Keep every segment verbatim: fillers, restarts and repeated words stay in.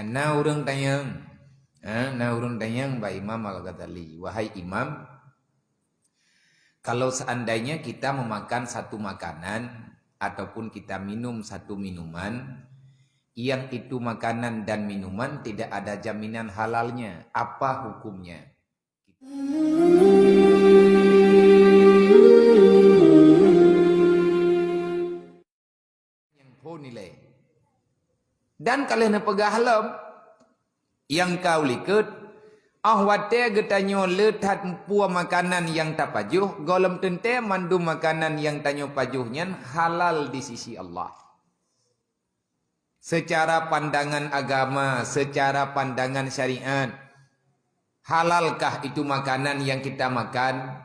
Na ureuëng tanyong, ha, na ureuëng tanyong bak Imam Al-Ghazali, "Wahai Imam, kalau seandainya kita memakan satu makanan ataupun kita minum satu minuman, yang itu makanan dan minuman tidak ada jaminan halalnya, apa hukumnya?" Nyang phon ilée. Dan ka lheueh neupeugah lom, nyang ka u likot, óh watée geutanyoe le that peue makanan nyang tapajoh, gohlom teuntée mandum makanan nyang tanyoe pajoh nyan halal di sisi Allah. Secara pandangan agama, secara pandangan syariat, halalkah itu makanan yang kita makan?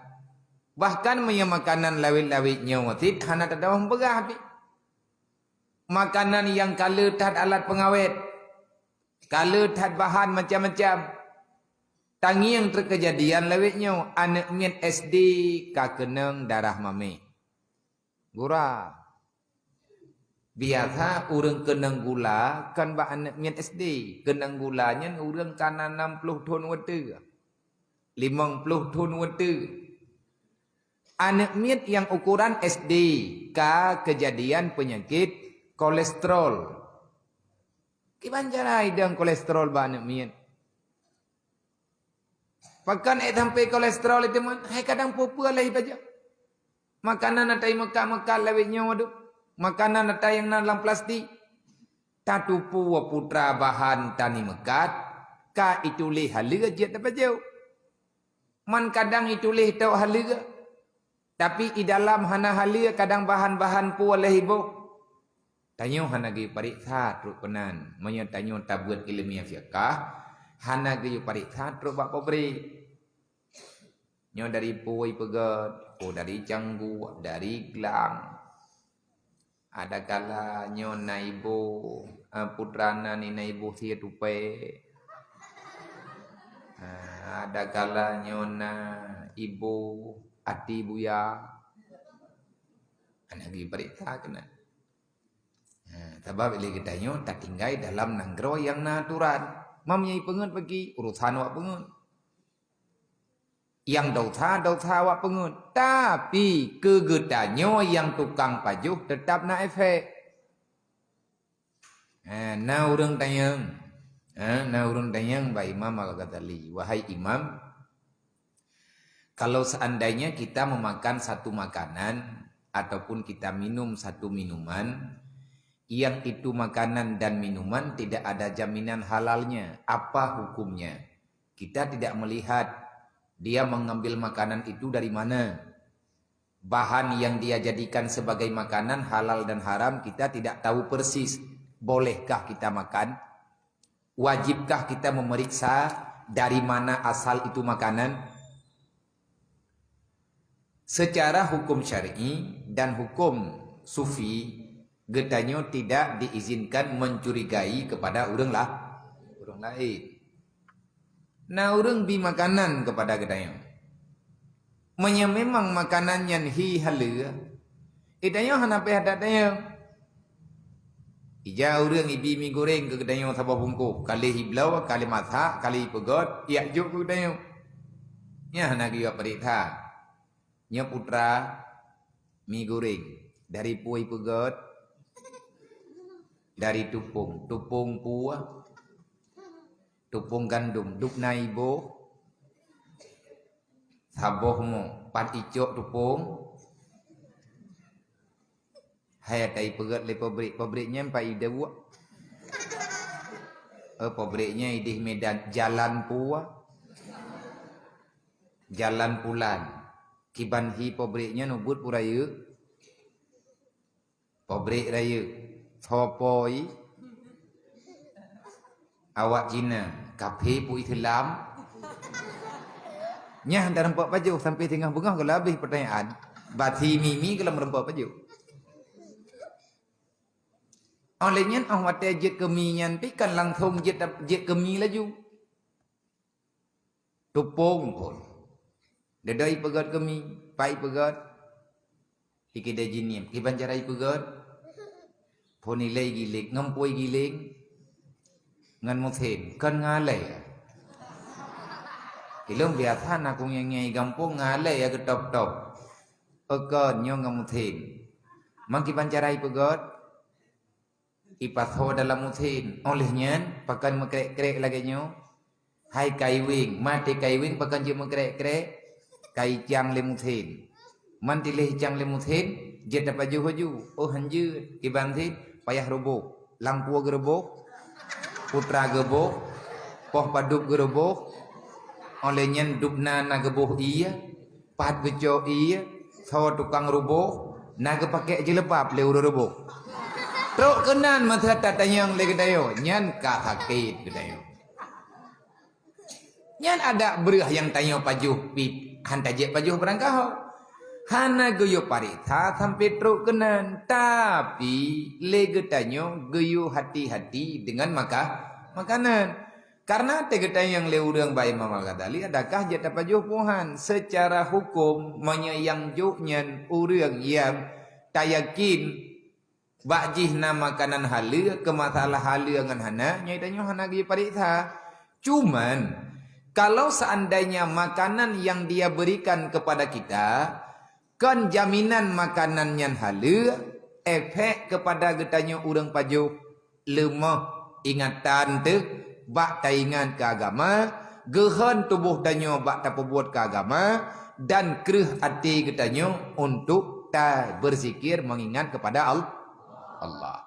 Bahkan meunyoe makanan lawét-lawét nyoe cit hana tadong peugah pih. Makanan nyang ka le that alat peungawét, ka le that bahan macam-macam. Tangieng teukeujadian lawét nyoe, aneuëk miet S D ka keunong darah mamé. Gura. Biasa ureuëng keunong gula kon bak aneuëk miet S D. Keunong gula nyan ureuëng ka na nam ploh thon watée, limong ploh thon watée. Aneuëk miet nyang ukuran S D ka keujadian peunyakét kolesterol. Kiban cara idong kolesterol bak aneuëk miet? Pakon ék sampai kolesterol itu man? Hai kadang peue-peue lé ibaca. Makanan ata imeukat-meukat lawét nyoe, waduh. Makanan ata nyang na lam plastik. Tatupue putra bahan tan imeukat, ka ituléh haleue jeuet tapajoh. Man kadang ituléh tok haleue, tapi i dalam hana haleue kadang bahan-bahan peue lé iboh. Tanyoe hana geupareksa trok keunan. Meunyoe tanyoe tabeuet ileumèe fiqah, hana geupareksa trok bak pabrik. Nyoe dari peue ipeugét, peue dari cangguek, dari glang. Ada kala nyoe na iboh, eh, putra na ni na iboh sie tupée. Eh, ada kala nyoe na iboh ati buya. Hana geupareksa keunan. Ha, sabab ilée geutanyoe tatinggai dalam nanggroe nyang na aturan. Mam nyang ipeungeut bagi urusan awak peungeut. Nyang dosa, dosa awak peungeut. Tapi keu geutanyoe nyang tukang pajoh teutap na efek. Ha, na ureuëng tanyong. Ha, na ureuëng tanyong bak Imam Al-Ghazali, "Wahai Imam, kalau seandainya kita memakan satu makanan ataupun kita minum satu minuman, yang itu makanan dan minuman tidak ada jaminan halalnya, apa hukumnya?" Kita tidak melihat dia mengambil makanan itu dari mana. Bahan yang dia jadikan sebagai makanan halal dan haram kita tidak tahu persis. Bolehkah kita makan? Wajibkah kita memeriksa dari mana asal itu makanan? Secara hukum syar'i dan hukum sufi, geutanyoe tidak diizinkan mencurigai kepada ureuëng lah, ureuëng laén. Na ureuëng bi makanan kepada geutanyoe. Meunyoe memang makanan nyan hi haleue, geutanyoe hana payah that tanyong. Ija ureuëng ibi mi goreng keu geutanyoe saboh bungkôh, ka lheueh ibloe, ka lheueh masak, ka lheueh ipeugét, ijak jok keu geutanyoe. Nyan hana geuyue pareksa. Nyoe putra mi goreng, dari peue ipeugét? Dari tupông. Tupông peue? Tupông gandom. Dub na iboh? Saboh mo. Pat icok tupông? Hai ata ipeugét lé pabrik, pabrik nyan pat idawuek. Eh, pabrik nyan ideh Medan, jalan peue? Jalan pulan. Kiban hi pabrik nyan ubit peue rayeuk? Pabrik rayeuk. Soe po i? Awak Cina, kaphé peue Islam? Nyan tareumpeuk pajoh sampai singoh beungoh gohlom habéh peutanyaan. Basi mimi gohlom meureumpok pajoh. Óh lheueh nyan, óh watée jeuet keu mi nyan pih kan langsong jeuet, jeuet keu mi laju. Tupông phôn. Deudok ipeugét keu mi, pat ipeugét. Di keudè jihnyan, kiban cara ipeugét? Phôn ilée igiléng, ngon peue igiléng? ngon musen, kon ngon alai. Ilôn biasa na ku ngieng-ngieng gampông ngon alai ya geutôb-tôb. Kon nyoe ngon musen. Man kiban cara ipeugöt? Ipasoe dalam musen. Óh lheueh nyan, pakon meukrek-krek lagée nyoe? Hai kaiweng, maté kaiweng pakon jeuet meukrek-krek? Kaicang lé musen. Man tileh icang lé musen, jeuet tapajoh laju. Oh, hanjeuet, kiban sit, payah ruboh. Lampôh geuruboh, putra geuboh, poh padub geuruboh, óh lheueh nyan dubna na geuboh ié, pat geucok ié, soe tukang ruboh, na geupakek jilbab lé ureuëng ruboh. Trok keunan masa tatanyong lé geutanyoe, nyan ka sakét geutanyoe. Nyan adak breueh nyang tanyoe pajoh pih, han tajak pajoh barangkaho. Hana geuyue pareksa sampai trok keunan, tapi lé geutanyoe geuyue hati-hati deungon maka-, makanan. Karena teugeutanyong lé ureuëng bak Imam Al-Ghazali, adakah jeuet tapajoh puhan? Secara hukum, meunyoe nyang jok nyan ureuëng nyang tayakin bak jih na makanan haleue, keu masalah haleue ngon hana, nyoe tanyoe hana geupareksa. Cuman, kalau seandainya makanan yang dia berikan kepada kita, kon jaminan makanan nyan haleue, efek kepada geutanyoe ureuëng pajoh, leumoh ingatan teuh bak taingat keu agama, geuhon tuboh tanyoe bak tapeubuet keu agama, dan kreueh até geutanyoe untuk tabeuzikir meungingat kepada Al-, Allah.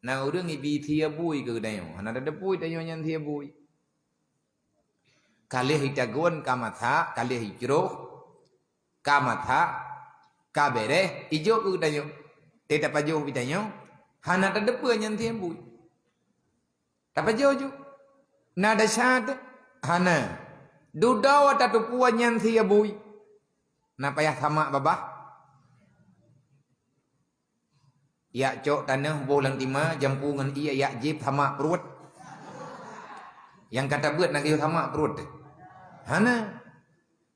Na ureuëng ibi sie bui keu geutanyoe, hana tateupeue tanyoe nyan sie bui. Ka lheueh itagun ka masak, ka lheueh icroh, ka masak, ka bereh, ijok keu geutanyoe. Teuh tapajoh geutanyoe, hana tateupeue nyan sie bui. Tapajoh ju. Na desya teuh? Hana. Dudoe tateupeue nyan sie bui. Na payah samak babah. Yak cok tanoh boh lam tima, jampu ngon ié yak jieb samak pruet. Nyang ka tabeuet na geuyue samak pruet teuh? Hana.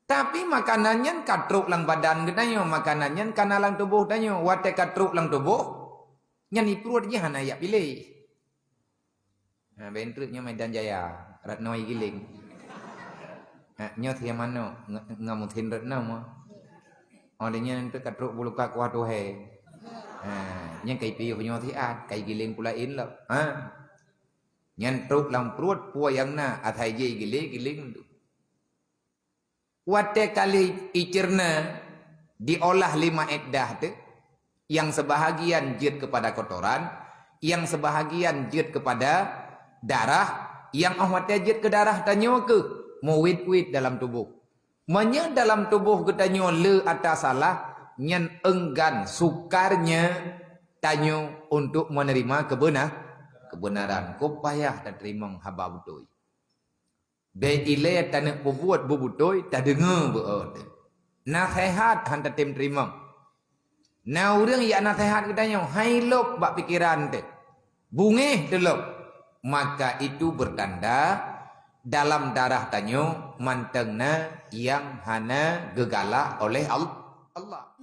Tapi makanan nyan ka trok lam badan geutanyoe, makanan nyan ka na lam tuboh tanyoe. Watée ka trok lam tuboh, nyan di pruet jih hana yak piléh. Ha, bèk treuk nyoe Medan Jaya, Ratno igiléng. Ha, nyoe sie manok, nge-, ngon musen Ratno mo. Oh, lé nyan treuk ka trok buluka kuah tuhé. Ha, nyan kai piôh nyoe siat, kai giléng pula in lom. Ha. Nyan trok lam pruet peue nyang na, asai jih igiléng, giléng tu. Watée ka lheueh iceurna, diolah lé maéddah teuh, nyang seubahagian jeuet keupada kotoran, nyang seubahagian jeuet keupada darah, nyang óh watée jeuet keu darah tanyoe keuh meuwét-wét dalam tuboh. Meunyoe dalam tuboh geutanyoe le ata salah, nyan enggan sukarnya tanyoe untuk menerima kebeuna-, kebenaran. Kok payah tateurimong haba beutôi. Bèk ilée taneuk peubuet beubeutôi, tadeungoe beu-o teuh. Naseuhat han tatem teurimong. Na ureuëng jak naseuhat geutanyoe, hai lôb bak pikeran teuh. Beungéh teuh lôb. Maka itu bertanda dalam darah tanyoe mantong na nyang hana geugalak oleh Al-, Allah.